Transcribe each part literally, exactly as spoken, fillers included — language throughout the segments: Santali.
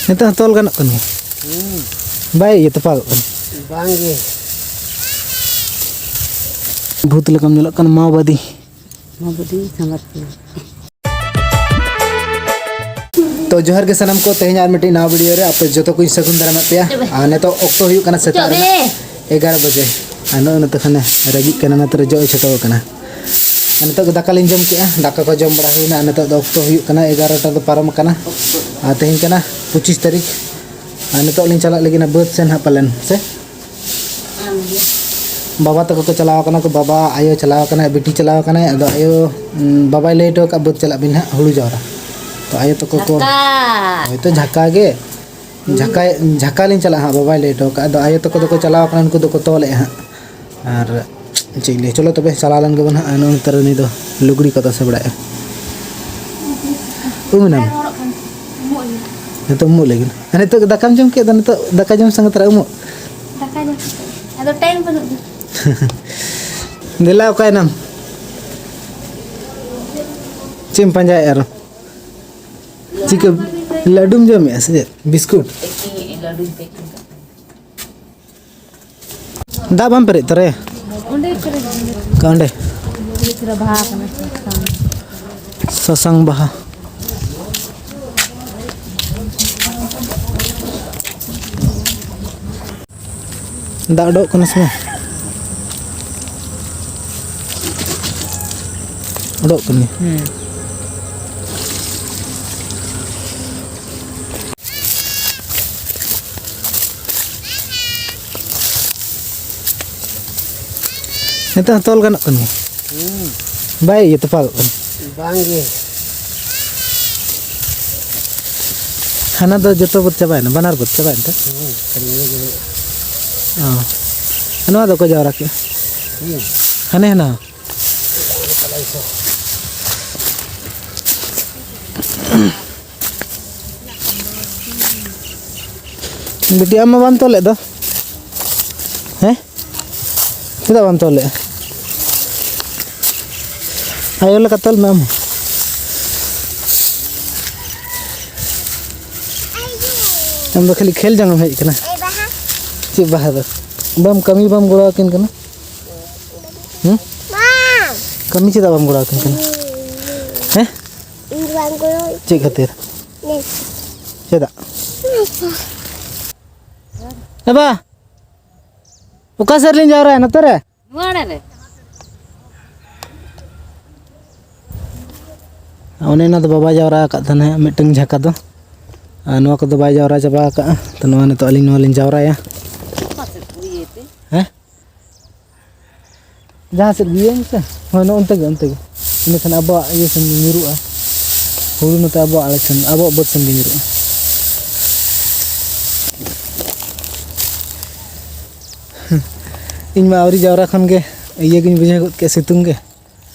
ᱱᱤᱛᱚᱜ ᱦᱚᱸ ᱛᱚᱞ ᱜᱟᱱᱚᱜ ᱠᱟᱱ ᱜᱮᱭᱟ? ᱦᱩᱸ᱾ ᱵᱟᱭ ᱤᱭᱟᱹ ᱛᱚᱯᱟᱜᱚᱜ ᱠᱟᱱᱟ? ᱵᱟᱝ ᱜᱮ᱾ ᱵᱷᱩᱛ ᱞᱮᱠᱟᱢ ᱧᱮᱞᱚᱜ ᱠᱟᱱᱟ, ᱢᱟᱣᱵᱟᱫᱤ᱾ ᱢᱟᱣᱵᱟᱫᱤ ᱥᱟᱸᱜᱟᱛ ᱠᱟᱱᱟ᱾ ᱛᱚ ᱡᱚᱦᱟᱨ ᱜᱮ ᱥᱟᱱᱟᱢ ᱠᱚ, ᱛᱮᱦᱮᱧ ᱟᱨ ᱢᱤᱫᱴᱤᱡ ᱱᱟᱣᱟ video ᱨᱮ ᱟᱯᱮ ᱡᱚᱛᱚ ᱠᱚᱧ ᱥᱟᱹᱜᱩᱱ ᱫᱟᱨᱟᱢᱮᱫ ᱯᱮᱭᱟ᱾ ᱟᱨ ᱱᱤᱛᱚᱜ ᱚᱠᱛᱚ ᱦᱩᱭᱩᱜ ᱠᱟᱱᱟ ᱥᱮᱛᱟᱜ ᱨᱮᱱᱟᱜ ᱮᱜᱟᱨᱚ ᱵᱟᱡᱮ᱾ ᱟᱨ ᱱᱚᱜᱼᱚᱭ ᱱᱚᱛᱮ ᱠᱷᱟᱱᱮ ᱨᱟᱹᱜᱤᱜ ᱠᱟᱱᱟ, ᱱᱚᱛᱮ ᱨᱮ ᱡᱚᱜ ᱮ ᱪᱷᱩᱴᱟᱹᱣ ᱟᱠᱟᱱᱟ᱾ ᱟᱨ ᱱᱤᱛᱚᱜ ᱫᱚ ᱫᱟᱠᱟ ᱞᱤᱧ ᱡᱚᱢ ᱠᱮᱜᱼᱟ, ᱫᱟᱠᱟ ᱠᱚ ᱡᱚᱢ ᱵᱟᱲᱟ ᱦᱩᱭᱱᱟ᱾ ᱟᱨ ᱱᱤᱛᱚᱜ ᱫᱚ ᱚᱠᱛᱚ ᱦᱩᱭᱩᱜ ᱠᱟᱱᱟ ᱮᱜᱟᱨᱚᱴᱟ ᱫᱚ ᱯᱟᱨᱚᱢ ᱟᱠᱟᱱᱟ᱾ ᱟᱨ ᱛᱮᱦᱮᱧ ᱠᱟᱱᱟ ᱯᱚᱸᱪᱤᱥ ᱛᱟᱹᱨᱤᱠᱷ᱾ ᱟᱨ ᱱᱤᱛᱚᱜ ᱞᱤᱧ ᱪᱟᱞᱟᱜ ᱞᱟᱹᱜᱤᱫ ᱚᱱᱟ ᱵᱟᱹᱫᱽ ᱥᱮᱱ ᱦᱟᱸᱜ ᱯᱟᱞᱮᱱ, ᱥᱮ? ᱵᱟᱵᱟ ᱛᱟᱠᱚ ᱠᱚ ᱪᱟᱞᱟᱣ ᱠᱟᱱᱟ ᱠᱚ, ᱵᱟᱵᱟ, ᱟᱭᱳ ᱪᱟᱞᱟᱣ ᱠᱟᱱᱟᱭ, ᱵᱤᱴᱤ ᱪᱟᱞᱟᱣ ᱠᱟᱱᱟᱭ᱾ ᱟᱫᱚ ᱟᱭᱳ, ᱩᱸ, ᱵᱟᱵᱟᱭ ᱞᱟᱹᱭ ᱦᱚᱴᱚ ᱟᱠᱟᱫ ᱵᱟᱹᱫᱽ ᱪᱟᱞᱟᱜ ᱵᱤᱱ ᱦᱟᱸᱜ ᱦᱩᱲᱩ ᱡᱟᱣᱨᱟ᱾ ᱛᱚ ᱟᱭᱳ ᱛᱟᱠᱚ ᱠᱚ, ᱡᱷᱟᱠᱟ᱾ ᱦᱳᱭᱛᱳ ᱡᱷᱟᱠᱟ ᱜᱮ, ᱡᱷᱟᱠᱟ, ᱡᱷᱟᱠᱟ ᱞᱤᱧ ᱪᱟᱞᱟᱜᱼᱟ ᱦᱟᱸᱜ, ᱵᱟᱵᱟᱭ ᱞᱟᱹᱭ ᱦᱚᱴᱚ ᱟᱠᱟᱫ᱾ ᱟᱫᱚ ᱟᱭᱳ ᱛᱟᱠᱚ ᱫᱚᱠᱚ ᱪᱟᱞᱟᱣ ᱠᱟᱱᱟ, ᱩᱱᱠᱩ ᱫᱚᱠᱚ ᱛᱚᱞᱮᱫᱼᱟ ᱦᱟᱸᱜ᱾ ᱟᱨ ᱪᱮᱫ ᱤᱧ ᱞᱟᱹᱭᱟ, ᱪᱚᱞᱚ ᱛᱚᱵᱮ ᱪᱟᱞᱟᱣ ᱞᱮᱱ ᱜᱮᱵᱚᱱ ᱦᱟᱸᱜ᱾ ᱟᱨ ᱱᱚᱜᱼᱚᱭ ᱱᱮᱛᱟᱨ ᱩᱱᱤ ᱫᱚ ᱞᱩᱜᱽᱲᱤ ᱠᱚ ᱛᱟᱥᱮ ᱵᱟᱲᱟᱭᱮᱫᱼᱟ᱾ ᱩᱢ ᱮᱱᱟᱢ? ᱱᱤᱛᱚᱜ ᱩᱢᱩᱜ ᱞᱟᱹᱜᱤᱫ᱾ ᱟᱨ ᱱᱤᱛᱚᱜ ᱫᱟᱠᱟᱢ ᱡᱚᱢ ᱠᱮᱫ ᱫᱚ, ᱱᱤᱛᱚᱜ ᱫᱟᱠᱟ ᱡᱚᱢ ᱥᱚᱸᱜᱮ ᱛᱚᱨᱟ ᱩᱢᱩᱜ? ᱫᱟᱠᱟ ᱡᱚᱢ ᱠᱟᱛᱮ᱾ ᱟᱫᱚ time ᱵᱟᱹᱱᱩᱜ ᱫᱚ᱾ ᱫᱮᱞᱟ, ᱚᱠᱟᱭᱮᱱᱟᱢ? ᱪᱮᱫ ᱮᱢ ᱯᱟᱸᱡᱟᱭᱮᱫᱼᱟ ᱟᱨᱚ? ᱪᱤᱠᱟᱹ, ᱞᱟᱹᱰᱩᱢ ᱡᱚᱢᱮᱫᱼᱟ ᱥᱮ ᱪᱮᱫ? ᱵᱤᱥᱠᱩᱴ? ᱞᱟᱹᱰᱩᱧ packing ᱠᱟᱜ ᱠᱟᱱᱟ᱾ ᱫᱟᱜ ᱵᱟᱢ ᱯᱮᱨᱮᱡ ᱛᱚᱨᱟᱭᱟ? ᱚᱸᱰᱮ ᱯᱮᱨᱮᱡ ᱚᱸᱰᱮ᱾ ᱚᱠᱟ ᱚᱸᱰᱮ? ᱯᱮᱨᱮᱡ ᱨᱮ ᱵᱟᱦᱟ ᱠᱟᱱᱟ, ᱥᱟᱥᱟᱝ᱾ ᱥᱟᱥᱟᱝ ᱵᱟᱦᱟ᱾ ᱫᱟᱜ ᱚᱰᱚᱠ ᱠᱟᱱᱟ ᱥᱮ ᱵᱟᱝ? ᱚᱰᱚᱠ ᱠᱟᱱ ᱜᱮᱭᱟ᱾ ᱦᱩᱸ᱾ ᱱᱤᱛᱚᱜ ᱦᱚᱸ ᱛᱚᱞ ᱜᱟᱱᱚᱜ ᱠᱟᱱ ᱜᱮᱭᱟ? ᱦᱩᱸ᱾ ᱵᱟᱭ ᱤᱭᱟᱹ ᱛᱚᱯᱟᱜᱚᱜ ᱠᱟᱱᱟ? ᱵᱟᱝ ᱜᱮ᱾ ᱦᱟᱱᱟ ᱫᱚ ᱡᱚᱛᱚ ᱵᱟᱹᱫᱽ ᱪᱟᱵᱟᱭᱮᱱᱟ, ᱵᱟᱱᱟᱨ ᱵᱟᱹᱫᱽ ᱪᱟᱵᱟᱭᱮᱱ ᱛᱮ? ᱦᱩᱸ, ᱠᱷᱟᱹᱞᱤ ᱱᱤᱭᱟᱹ ᱜᱮ ᱢᱮᱱᱟᱜᱼᱟ᱾ ᱚ᱾ ᱱᱚᱣᱟ ᱫᱚ ᱚᱠᱚᱭ ᱡᱟᱣᱨᱟ ᱠᱮᱜᱼᱟ? ᱦᱩᱸ᱾ ᱦᱟᱱᱮ ᱦᱟᱱᱟ᱾ ᱵᱤᱴᱤ, ᱟᱢ ᱢᱟ ᱵᱟᱢ ᱛᱚᱞᱮᱫ ᱫᱚ? ᱦᱮᱸ? ᱪᱮᱫᱟᱜ ᱵᱟᱢ ᱛᱚᱞᱮᱫᱼᱟ? ᱟᱭᱳ ᱞᱮᱠᱟ ᱛᱚᱞ ᱢᱮ ᱟᱢ ᱦᱚᱸ᱾ ᱟᱢ ᱫᱚ ᱠᱷᱟᱹᱞᱤ ᱠᱷᱮᱞ ᱡᱚᱝ ᱮᱢ ᱦᱮᱡ ᱠᱟᱱᱟ? ᱪᱮᱫ ᱵᱟᱦᱟ ᱫᱚ? ᱵᱟᱢ ᱠᱟᱹᱢᱤ, ᱵᱟᱢ ᱜᱚᱲᱚ ᱟᱹᱠᱤᱱ ᱠᱟᱱᱟ? ᱦᱩᱸ? ᱠᱟᱹᱢᱤ ᱪᱮᱫᱟᱜ ᱵᱟᱢ ᱜᱚᱲᱚ ᱟᱹᱠᱤᱱ ᱠᱟᱱᱟ? ᱦᱮᱸ? ᱤᱧ ᱵᱟᱝ ᱜᱚᱲᱚ᱾ ᱪᱮᱫ ᱠᱷᱟᱹᱛᱤᱨ? ᱪᱮᱫᱟᱜ? ᱮ ᱵᱟ, ᱚᱠᱟ ᱥᱮᱫ ᱨᱮᱞᱤᱧ ᱡᱟᱣᱨᱟᱭᱟ? ᱱᱚᱛᱮ ᱨᱮ? ᱱᱚᱣᱟ ᱟᱲᱮ ᱨᱮ᱾ ᱚᱱᱮ ᱚᱱᱟ ᱫᱚ ᱵᱟᱵᱟᱭ ᱡᱟᱣᱨᱟ ᱟᱠᱟᱫ ᱛᱟᱦᱮᱱᱟ ᱢᱤᱫᱴᱟᱝ ᱡᱷᱟᱠᱟ ᱫᱚ, ᱟᱨ ᱱᱚᱣᱟ ᱠᱚᱫᱚ ᱵᱟᱭ ᱡᱟᱣᱨᱟ ᱪᱟᱵᱟ ᱟᱠᱟᱫᱼᱟ᱾ ᱛᱚ, ᱱᱚᱣᱟ ᱱᱤᱛᱚᱜ ᱟᱹᱞᱤᱧ ᱱᱚᱣᱟ ᱞᱤᱧ ᱡᱟᱣᱨᱟᱭᱟ᱾ ᱚᱠᱟ ᱥᱮᱫ ᱤᱭᱟᱹᱭ ᱛᱮ? ᱦᱮᱸ? ᱡᱟᱦᱟᱸ ᱥᱮᱫ ᱜᱮ ᱤᱭᱟᱹᱭ ᱢᱮᱥᱮ᱾ ᱦᱳᱭ, ᱱᱚᱜᱼᱚ ᱱᱚᱱᱛᱮ ᱜᱮ, ᱚᱱᱛᱮ ᱜᱮ᱾ ᱤᱱᱟᱹᱠᱷᱟᱱ ᱟᱵᱚᱣᱟᱜ ᱤᱭᱟᱹ ᱥᱮᱱ ᱧᱩᱨᱩᱜᱼᱟ᱾ ᱦᱩᱲᱩ ᱱᱚᱛᱮ ᱟᱵᱚᱣᱟᱜ ᱟᱲᱮ ᱥᱮᱱ, ᱟᱵᱚᱣᱟᱜ ᱵᱟᱹᱫᱽ ᱥᱮᱱ ᱜᱮ ᱧᱩᱨᱩᱜᱼᱟ᱾ ᱤᱧ ᱢᱟ ᱟᱹᱣᱨᱤ ᱡᱟᱣᱨᱟ ᱠᱷᱚᱱ ᱜᱮ ᱤᱭᱟᱹ ᱜᱤᱧ ᱵᱩᱡᱷᱟᱹᱣ ᱜᱚᱫ ᱠᱮᱫ ᱥᱤᱛᱩᱝ ᱜᱮ᱾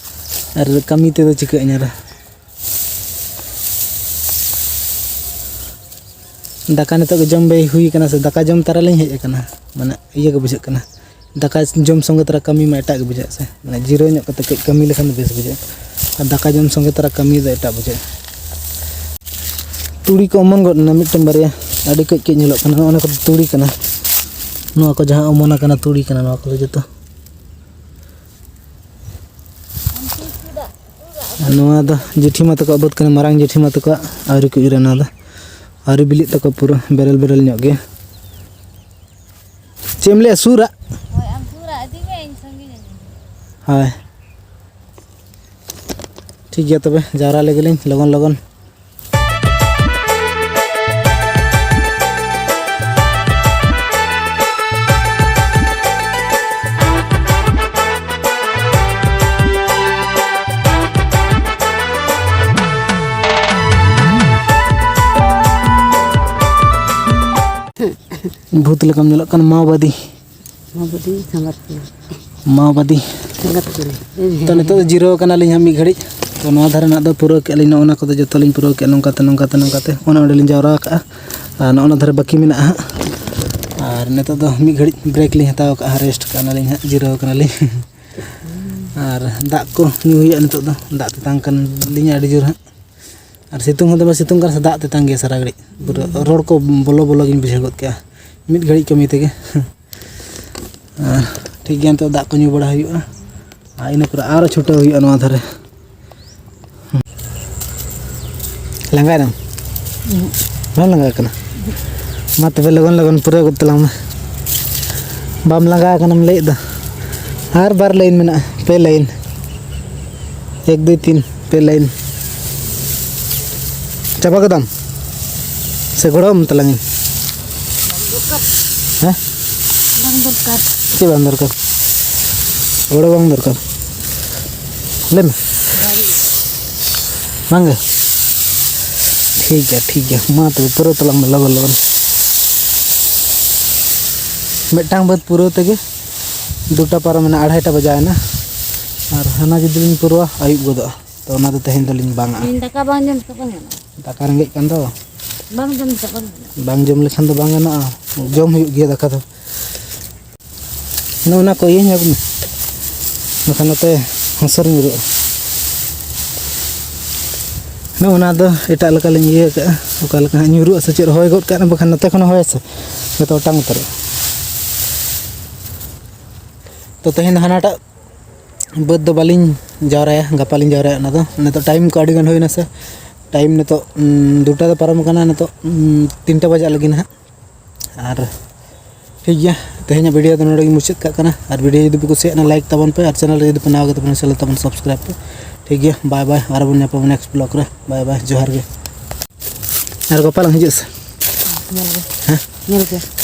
ᱟᱨ ᱠᱟᱹᱢᱤ ᱛᱮᱫᱚ ᱪᱤᱠᱟᱹᱜ ᱟᱹᱧ ᱟᱨ? ᱫᱟᱠᱟ ᱱᱤᱛᱚᱜ ᱜᱮ ᱡᱚᱢ ᱵᱟᱭ ᱦᱩᱭ ᱠᱟᱱᱟ ᱥᱮ, ᱫᱟᱠᱟ ᱡᱚᱢ ᱛᱟᱨᱟ ᱞᱤᱧ ᱦᱮᱡ ᱟᱠᱟᱱᱟ᱾ ᱢᱟᱱᱮ, ᱤᱭᱟᱹ ᱜᱮ ᱵᱩᱡᱷᱟᱹᱜ ᱠᱟᱱᱟ, ᱫᱟᱠᱟ ᱡᱚᱢ ᱥᱚᱸᱜᱮ ᱛᱟᱨᱟ ᱠᱟᱹᱢᱤ ᱢᱟ ᱮᱴᱟᱜ ᱜᱮ ᱵᱩᱡᱷᱟᱹᱜᱼᱟ ᱥᱮ᱾ ᱢᱟᱱᱮ, ᱡᱤᱨᱟᱹᱣ ᱧᱚᱜ ᱠᱟᱛᱮ ᱠᱟᱹᱡ ᱠᱟᱹᱢᱤ ᱞᱮᱠᱷᱟᱱ ᱫᱚ ᱵᱮᱥ ᱵᱩᱡᱷᱟᱹᱜᱼᱟ᱾ ᱟᱨ ᱫᱟᱠᱟ ᱡᱚᱢ ᱥᱚᱸᱜᱮ ᱛᱟᱨᱟ ᱠᱟᱹᱢᱤ ᱫᱚ ᱮᱴᱟᱜ ᱵᱩᱡᱷᱟᱹᱜᱼᱟ᱾ ᱛᱩᱲᱤ ᱠᱚ ᱚᱢᱚᱱ ᱜᱚᱫ ᱮᱱᱟ ᱢᱤᱫᱴᱟᱝ ᱵᱟᱨᱭᱟ, ᱟᱹᱰᱤ ᱠᱟᱹᱡ ᱠᱟᱹᱡ ᱧᱮᱞᱚᱜ ᱠᱟᱱᱟ᱾ ᱱᱚᱜᱼᱚ ᱱᱚᱣᱟ ᱠᱚᱫᱚ ᱛᱩᱲᱤ ᱠᱟᱱᱟ, ᱱᱚᱣᱟ ᱠᱚ ᱡᱟᱦᱟᱸ ᱚᱢᱚᱱ ᱟᱠᱟᱱᱟ ᱛᱩᱲᱤ ᱠᱟᱱᱟ, ᱱᱚᱣᱟ ᱠᱚᱫᱚ ᱡᱚᱛᱚ᱾ ᱟᱨ ᱱᱚᱣᱟ ᱫᱚ ᱡᱮᱴᱷᱤᱢᱟ ᱛᱟᱠᱚᱣᱟᱜ ᱵᱟᱹᱫᱽ ᱠᱟᱱᱟ, ᱢᱟᱨᱟᱝ ᱡᱮᱴᱷᱤᱢᱟ ᱛᱟᱠᱚᱣᱟᱜ᱾ ᱟᱹᱣᱨᱤ ᱠᱚ ᱤᱨᱟ ᱱᱚᱣᱟ ᱫᱚ, ᱟᱹᱣᱨᱤ ᱵᱤᱞᱤᱜ ᱛᱟᱠᱚ, ᱯᱩᱨᱟᱹ ᱵᱮᱨᱮᱞ ᱵᱮᱨᱮᱞ ᱧᱚᱜ ᱜᱮ᱾ ᱪᱮᱫ ᱮᱢ ᱞᱟᱹᱭᱟ, ᱥᱩᱨᱟᱜ? ᱦᱳᱭ, ᱟᱢ ᱥᱩᱨᱟᱜ ᱤᱫᱤ ᱢᱮ, ᱤᱧ ᱥᱟᱺᱜᱤᱧ ᱤᱫᱤ ᱢᱮ᱾ ᱦᱳᱭ, ᱴᱷᱤᱠ ᱜᱮᱭᱟ ᱛᱚᱵᱮ, ᱡᱟᱣᱨᱟ ᱞᱮᱜᱮ ᱞᱤᱧ ᱞᱚᱜᱚᱱ ᱞᱚᱜᱚᱱ᱾ ᱵᱷᱩᱛ ᱞᱮᱠᱟᱢ ᱧᱮᱞᱚᱜ ᱠᱟᱱᱟ, ᱢᱟᱣᱵᱟᱫᱤ᱾ ᱢᱟᱣᱵᱟᱫᱤ ᱥᱟᱸᱜᱟᱛ ᱠᱩᱲᱤ᱾ ᱢᱟᱣᱵᱟᱫᱤ᱾ ᱥᱟᱸᱜᱟᱛ ᱠᱩᱲᱤ᱾ ᱛᱚ, ᱱᱤᱛᱚᱜ ᱫᱚ ᱡᱤᱨᱟᱹᱣ ᱠᱟᱱᱟᱞᱤᱧ ᱦᱟᱸᱜ ᱢᱤᱫ ᱜᱷᱟᱹᱲᱤᱡ᱾ ᱛᱚ, ᱱᱚᱣᱟ ᱫᱷᱟᱨᱮ ᱱᱟᱜ ᱫᱚ ᱯᱩᱨᱟᱹᱣ ᱠᱮᱜᱼᱟ ᱞᱤᱧ, ᱱᱚᱜᱼᱚ ᱱᱟ ᱠᱚᱫᱚ ᱡᱚᱛᱚ ᱞᱤᱧ ᱯᱩᱨᱟᱹᱣ ᱠᱮᱜᱼᱟ, ᱱᱚᱝᱠᱟᱛᱮ, ᱱᱚᱝᱠᱟᱛᱮ, ᱱᱚᱝᱠᱟᱛᱮ ᱚᱱᱟ ᱚᱸᱰᱮ ᱞᱤᱧ ᱡᱟᱣᱨᱟ ᱟᱠᱟᱜᱼᱟ᱾ ᱟᱨ ᱱᱚᱜᱼᱚ ᱱᱟ ᱫᱷᱟᱨᱮ ᱵᱟᱹᱠᱤ ᱢᱮᱱᱟᱜᱼᱟ ᱦᱟᱸᱜ᱾ ᱟᱨ ᱱᱤᱛᱚᱜ ᱫᱚ ᱢᱤᱫ ᱜᱷᱟᱹᱲᱤᱡ break ᱞᱤᱧ ᱦᱟᱛᱟᱣ ᱠᱟᱜᱼᱟ, rest ᱠᱟᱱᱟᱞᱤᱧ ᱦᱟᱸᱜ, ᱡᱤᱨᱟᱹᱣ ᱠᱟᱱᱟᱞᱤᱧ᱾ ᱟᱨ ᱫᱟᱜ ᱠᱚ ᱧᱩ ᱦᱩᱭᱩᱜᱼᱟ ᱱᱤᱛᱚᱜ ᱫᱚ, ᱫᱟᱜ ᱛᱮᱛᱟᱝ ᱠᱟᱱ ᱞᱤᱧᱟ ᱟᱹᱰᱤ ᱡᱳᱨ ᱦᱟᱸᱜ᱾ ᱟᱨ ᱥᱤᱛᱩᱝ ᱦᱚᱸ ᱫᱚᱢᱮ ᱥᱤᱛᱩᱝ ᱠᱟᱱᱟ ᱥᱮ, ᱫᱟᱜ ᱛᱮᱛᱟᱝ ᱜᱮᱭᱟ ᱥᱟᱨᱟ ᱜᱷᱟᱹᱲᱤᱡ᱾ ᱯᱩᱨᱟᱹ ᱨᱚᱲ ᱠᱚ ᱵᱚᱞᱚ ᱵᱚᱞᱚ ᱜᱤᱧ ᱵᱩᱡᱷᱟᱹᱣ ᱜᱚᱫ ᱠᱮᱜᱼᱟ ᱢᱤᱫ ᱜᱷᱟᱹᱲᱤᱡ ᱠᱟᱹᱢᱤ ᱛᱮᱜᱮ᱾ ᱟᱨ ᱴᱷᱤᱠ ᱜᱮᱭᱟ, ᱱᱤᱛᱚᱜ ᱫᱟᱜ ᱠᱚ ᱧᱩ ᱵᱟᱲᱟ ᱦᱩᱭᱩᱜᱼᱟ᱾ ᱟᱨ ᱤᱱᱟᱹ ᱯᱚᱨᱮ ᱟᱨᱚ ᱪᱷᱩᱴᱟᱹᱣ ᱦᱩᱭᱩᱜᱼᱟ ᱱᱚᱣᱟ ᱫᱷᱟᱨᱮ᱾ ᱞᱟᱸᱜᱟᱭᱱᱟᱢ? ᱵᱟᱢ ᱞᱟᱸᱜᱟ ᱠᱟᱱᱟ? ᱢᱟ ᱛᱚᱵᱮ ᱞᱚᱜᱚᱱ ᱞᱚᱜᱚᱱ ᱯᱩᱨᱟᱹᱣ ᱜᱚᱫ ᱛᱟᱞᱟᱝ ᱢᱮ᱾ ᱵᱟᱢ ᱞᱟᱸᱜᱟ ᱠᱟᱱᱟᱢ ᱞᱟᱹᱭᱮᱫ ᱫᱚ? ᱟᱨ ᱵᱟᱨ ᱞᱟᱭᱤᱱ ᱢᱮᱱᱟᱜᱼᱟ, ᱯᱮ ᱞᱟᱭᱤᱱ᱾ ᱮᱠ, ᱫᱩᱭ, ᱛᱤᱱ, ᱯᱮ ᱞᱟᱭᱤᱱ᱾ ᱪᱟᱵᱟ ᱠᱮᱫᱟᱢ? ᱥᱮ ᱜᱚᱲᱚ ᱟᱢ ᱛᱟᱞᱟᱝ ᱤᱧ? ᱦᱮᱸ? ᱵᱟᱝ ᱫᱚᱨᱠᱟᱨ᱾ ᱪᱮᱫ ᱵᱟᱝ ᱫᱚᱨᱠᱟᱨ? ᱜᱚᱲᱚ ᱵᱟᱝ ᱫᱚᱨᱠᱟᱨ᱾ ᱞᱟᱹᱭ ᱢᱮ᱾ ᱵᱟᱝ ᱜᱮ? ᱴᱷᱤᱠ ᱜᱮᱭᱟ, ᱴᱷᱤᱠ ᱜᱮᱭᱟ᱾ ᱢᱟ ᱛᱚᱵᱮ ᱯᱩᱨᱟᱹᱣ ᱛᱟᱞᱟᱝ ᱢᱮ ᱞᱚᱜᱚᱱ ᱞᱚᱜᱚᱱ᱾ ᱢᱤᱫᱴᱟᱝ ᱵᱟᱹᱫᱽ ᱯᱩᱨᱟᱹᱣ ᱛᱮᱜᱮ ᱫᱩᱴᱟ ᱯᱟᱨᱚᱢᱮᱱᱟ, ᱟᱲᱟᱭᱴᱟ ᱵᱟᱡᱟᱣᱮᱱᱟ᱾ ᱟᱨ ᱦᱟᱱᱟ ᱡᱩᱫᱤ ᱞᱤᱧ ᱯᱩᱨᱟᱹᱣᱟ, ᱟᱹᱭᱩᱵ ᱜᱚᱫᱚᱜᱼᱟ᱾ ᱛᱚ ᱚᱱᱟ ᱫᱚ ᱛᱮᱦᱮᱧ ᱫᱚᱞᱤᱧ ᱵᱟᱝᱟᱜᱼᱟ᱾ ᱤᱧ ᱫᱟᱠᱟ ᱵᱟᱝ ᱡᱚᱢ ᱠᱟᱛᱮ ᱵᱟᱝ ᱜᱟᱱᱚᱜᱼᱟ᱾ ᱫᱟᱠᱟ ᱨᱮᱸᱜᱮᱡ ᱠᱟᱱ ᱫᱚ᱾ ᱵᱟᱝ ᱡᱚᱢ ᱞᱮᱠᱷᱟᱱ ᱫᱚ ᱵᱟᱝ ᱜᱟᱱᱚᱜᱼᱟ᱾ ᱵᱟᱝ ᱡᱚᱢ ᱞᱮᱠᱷᱟᱱ ᱫᱚ ᱵᱟᱝ ᱜᱟᱱᱚᱜᱼᱟ᱾ ᱡᱚᱢ ᱦᱩᱭᱩᱜ ᱜᱮᱭᱟ ᱫᱟᱠᱟ ᱫᱚ᱾ ᱱᱚᱜᱼᱚ ᱱᱟ ᱠᱚ ᱤᱭᱟᱹ ᱧᱚᱜ ᱢᱮ᱾ ᱵᱟᱠᱷᱟᱱ ᱱᱚᱛᱮ ᱦᱚᱸᱥᱚᱨ ᱧᱩᱨᱩᱜᱼᱟ᱾ ᱱᱚᱜᱼᱚ ᱱᱟ ᱫᱚ ᱮᱴᱟᱜ ᱞᱮᱠᱟᱞᱤᱧ ᱤᱭᱟᱹ ᱠᱟᱜᱼᱟ᱾ ᱚᱠᱟ ᱞᱮᱠᱟ ᱦᱟᱸᱜ ᱧᱩᱨᱩᱜᱼᱟ ᱥᱮ ᱪᱮᱫ, ᱦᱚᱭ ᱜᱚᱫ ᱠᱟᱜᱼᱟ, ᱵᱟᱠᱷᱟᱱ ᱱᱚᱛᱮ ᱠᱷᱚᱱ ᱦᱚᱭᱟ ᱥᱮ ᱡᱚᱛᱚ ᱚᱴᱟᱝ ᱩᱛᱟᱹᱨᱚᱜᱼᱟ᱾ ᱛᱚ ᱛᱮᱦᱮᱧ ᱫᱚ ᱦᱟᱱᱟᱴᱟᱜ ᱵᱟᱹᱫᱽ ᱫᱚ ᱵᱟᱹᱞᱤᱧ ᱡᱟᱣᱨᱟᱭᱟ, ᱜᱟᱯᱟ ᱞᱤᱧ ᱡᱟᱣᱨᱟᱭᱟ ᱚᱱᱟ ᱫᱚ᱾ ᱱᱤᱛᱚᱜ ᱴᱟᱭᱤᱢ ᱠᱚ ᱟᱹᱰᱤ ᱜᱟᱱ ᱦᱩᱭᱱᱟ ᱥᱮ, ᱴᱟᱭᱤᱢ ᱱᱤᱛᱚᱜ, ᱩᱸ, ᱫᱩᱴᱟ ᱫᱚ ᱯᱟᱨᱚᱢ ᱟᱠᱟᱱᱟ, ᱱᱤᱛᱚᱜ, ᱩᱸ, ᱛᱤᱱᱴᱟ ᱵᱟᱡᱟᱜ ᱞᱟᱹᱜᱤᱫ ᱱᱟᱦᱟᱜ᱾ ᱟᱨ ᱴᱷᱤᱠ ᱜᱮᱭᱟ, ᱛᱮᱦᱮᱧᱟᱜ ᱵᱷᱤᱰᱤᱭᱳ ᱫᱚ ᱱᱚᱰᱮ ᱜᱮᱧ ᱢᱩᱪᱟᱹᱫ ᱠᱟᱜ ᱠᱟᱱᱟ᱾ ᱟᱨ ᱵᱷᱤᱰᱤᱭᱳ ᱡᱩᱫᱤ ᱯᱮ ᱠᱩᱥᱤᱭᱟᱜᱼᱟ, ᱞᱟᱭᱤᱠ ᱛᱟᱵᱚᱱ ᱯᱮ, ᱟᱨ ᱪᱮᱱᱮᱞ ᱨᱮ ᱡᱩᱫᱤ ᱯᱮ ᱱᱟᱣᱟ ᱜᱮ ᱛᱟᱵᱚᱱᱟ, ᱪᱮᱱᱮᱞ ᱛᱟᱵᱚᱱ ᱥᱟᱵᱥᱠᱨᱟᱭᱤᱵᱽ ᱯᱮ᱾ ᱴᱷᱤᱠ ᱜᱮᱭᱟ, ᱵᱟᱭ ᱵᱟᱭ, ᱟᱨᱚ ᱵᱚᱱ ᱧᱟᱯᱟᱢᱟ ᱱᱮᱠᱥᱴ ᱵᱞᱚᱜ ᱨᱮ᱾ ᱵᱟᱭ ᱵᱟᱭ, ᱡᱚᱦᱟᱨ ᱜᱮ᱾ ᱧᱮᱞ ᱜᱮ᱾ ᱦᱮᱸ? ᱧᱮᱞ ᱜᱮ᱾